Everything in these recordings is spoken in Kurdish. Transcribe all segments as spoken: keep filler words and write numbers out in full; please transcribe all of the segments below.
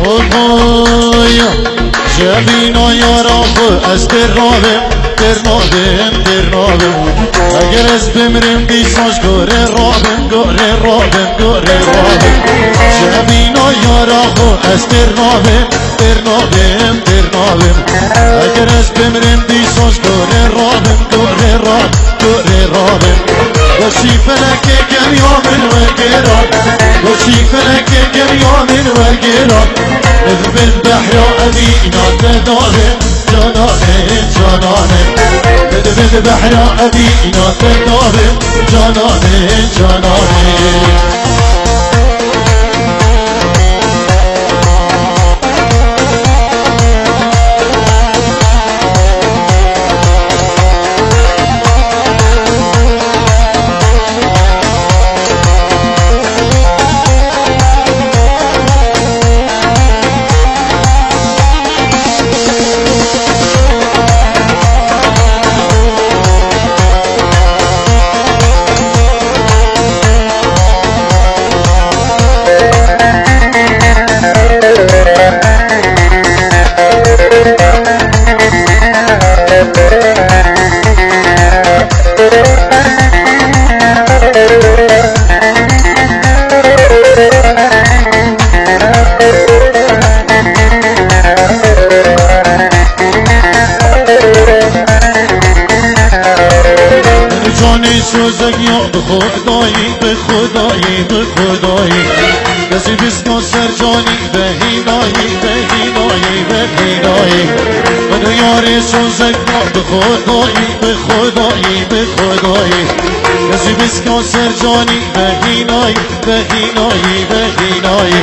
Oy, ji bîna yara xwe ez têr nabim, têr nabim, têr nabim. Eger ez bimrim dîsa ji gorê rabim, gorê rabim, gorê rabim. Ji bîna yara xwe ez têr nabim, têr nabim, têr nabim. Eger ez bimrim dîsa ji gorê rabim, gorê rabim, gorê rabim. Weşî felekê geriya min wegêra, weşî felekê geriya min wegêra. Min bin behra evî îna te dawê, cana min, cana min. Min bin behra evî îna te dawê, cana min, cana min. Canê sozek ya bi Xwedayî, bi Xwedayî, bi Xwedayî. Kesî biska ser canî, be hînayî, be hînayî, be hînayî. Min û yarê sozek ya bi Xwedayî, bi Xwedayî, bi Xwedayî. Kesî biska ser canî, be hînayî, be hînayî, be hînayî.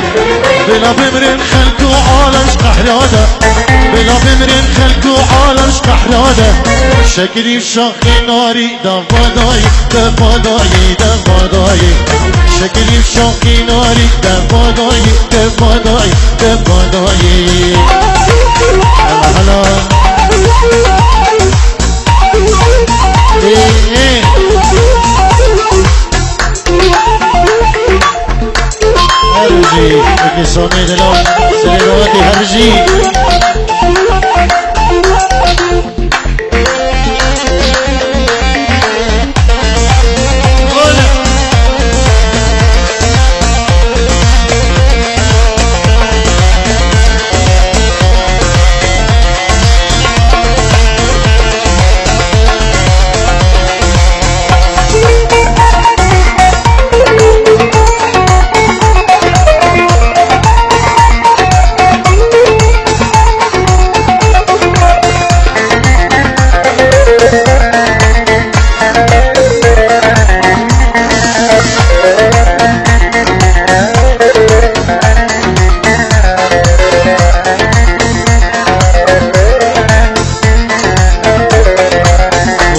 Bila bimrin xelk û alem ji qehra de. Bila bimrin xelk û alem ji qehra de. Şekilî şaxî narî, devadayî, devadayî, devadayî. Şekilî şaxî narî, devadayî, devadayî, devadayî. Hela, hela. Ê, ê. Her bijî, peki Samî Dila, serê dawetê her bijî.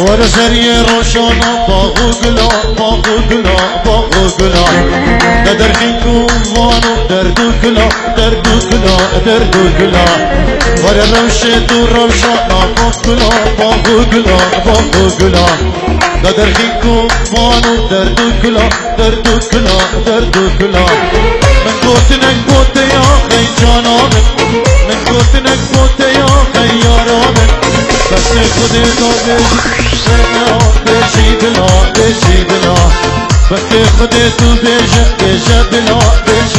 Were seriyê roşana, bax û gula, bax û gula, bax û gula. De derxîn ku van û derd û gula, derd û gula, derd û gula. Were rewşê tu rewşana, bax gula, bax û gula, bax û gula. De derxîn ku van û derd û gula, derd û gula, derd û gula. Min gotinek bo te ya xey cana min. Min gotinek bo te ya xey yara min. Bextê Xwedê tu bêjî, bêjî bila, bêjî bila. Bextê Xwedê tu bêje, bêje bila, bêje